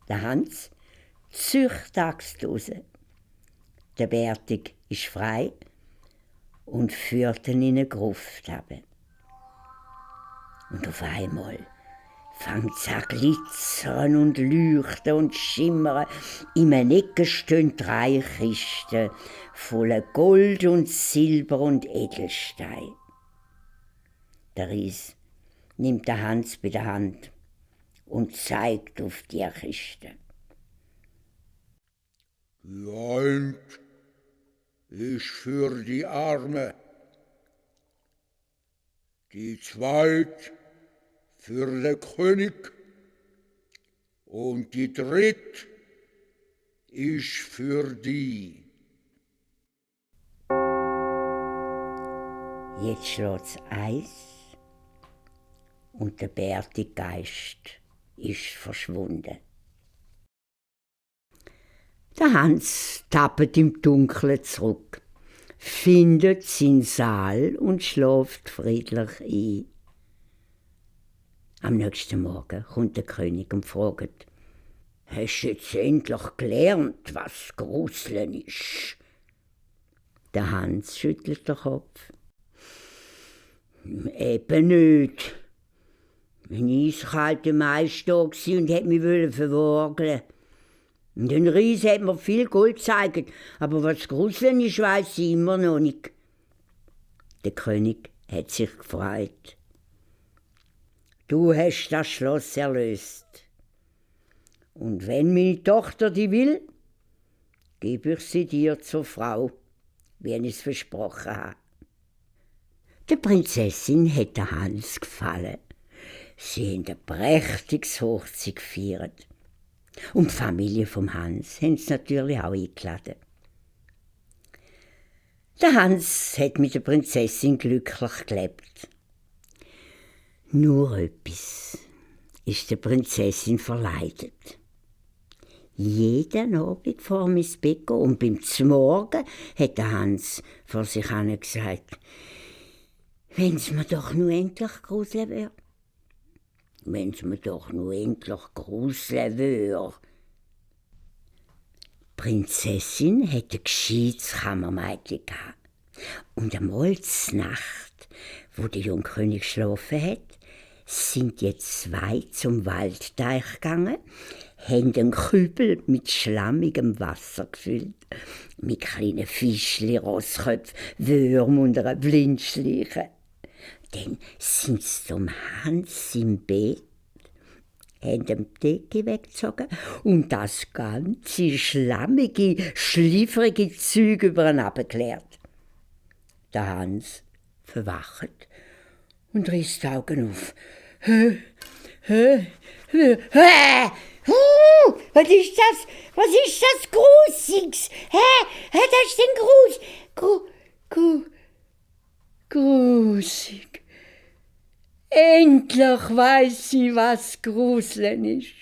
Der Hans zücht die Axt raus. Der Bärtig ist frei und führt ihn in eine Gruft runter. Und auf einmal fängt es an glitzern und leuchten und schimmern. In einer Ecke stehen 3 Kisten voller Gold und Silber und Edelstein. Der Ries nimmt den Hans bei der Hand und zeigt auf die Kiste. Die eine ist für die Arme, die zweite für den König und die dritte ist für die. Jetzt schlägt's 1 und der bärtige Geist ist verschwunden. Der Hans tappet im Dunkeln zurück, findet seinen Saal und schläft friedlich ein. Am nächsten Morgen kommt der König und fragt: «Hast du jetzt endlich gelernt, was Gruseln ist?» Der Hans schüttelt den Kopf. «Eben nicht. Ein eiskalter Mais da und wollte mich verworgeln. Und ein Ries hat mir viel Gold gezeigt, aber was Gruseln ist, weiss ich immer noch nicht.» Der König hat sich gefreut. «Du hast das Schloss erlöst. Und wenn meine Tochter die will, gebe ich sie dir zur Frau, wie ich es versprochen habe.» Der Prinzessin hat der Hans gefallen. Sie haben ein prächtiges Hochzeit gefeiert. Und die Familie vom Hans haben sie natürlich auch eingeladen. Der Hans hat mit der Prinzessin glücklich gelebt. Nur etwas ist der Prinzessin verleidet. Jeden Abend vor dem ins Bett gehen und beim Zmorgen hat der Hans vor sich hin gesagt: «Wenn's mir doch nur endlich gruseln würde. Wenn's mir doch nur endlich gruseln würde.» Die Prinzessin hatte ein gescheites Kammermädchen gehabt. Und einmal Nacht, wo der junge König geschlafen hat, sind die 2 zum Waldteich gegangen, haben einen Kübel mit schlammigem Wasser gefüllt, mit kleinen Fischli, Rossköpfen, Würmern und einer Blindschleiche. Dann sind sie zum Hans im Bett, haben die Decke weggezogen und das ganze schlammige, schliffrige Zeug über ihn abgeklärt. Der Hans verwacht und riss die Augen auf. Was ist das? Was ist das Grusiges? Das ist denn grusig. Endlich weiss ich, was Gruseln ist.